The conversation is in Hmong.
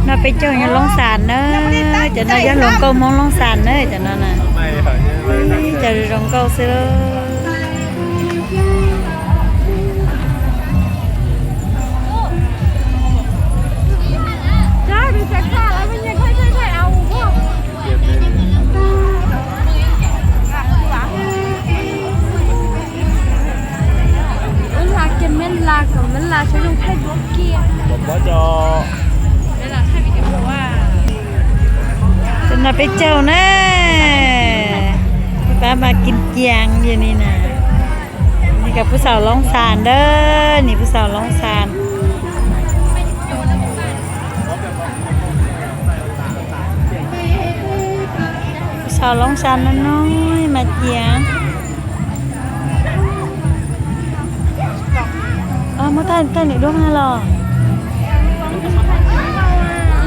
No peb caug nyob Loob Xas na, cov no yog hluas nkauj Hmoob Loob Xas na, cov no na. Cov zoo nkauj xwb. Cov no peb caug na, pab mas kim ciang yog li na. Ni kom pub xaus Loob Xas ntawd, ni pub xaus Loob Xas. Pub xaus Loob Xas no no mas ciang. Muab thaj nws duab na los.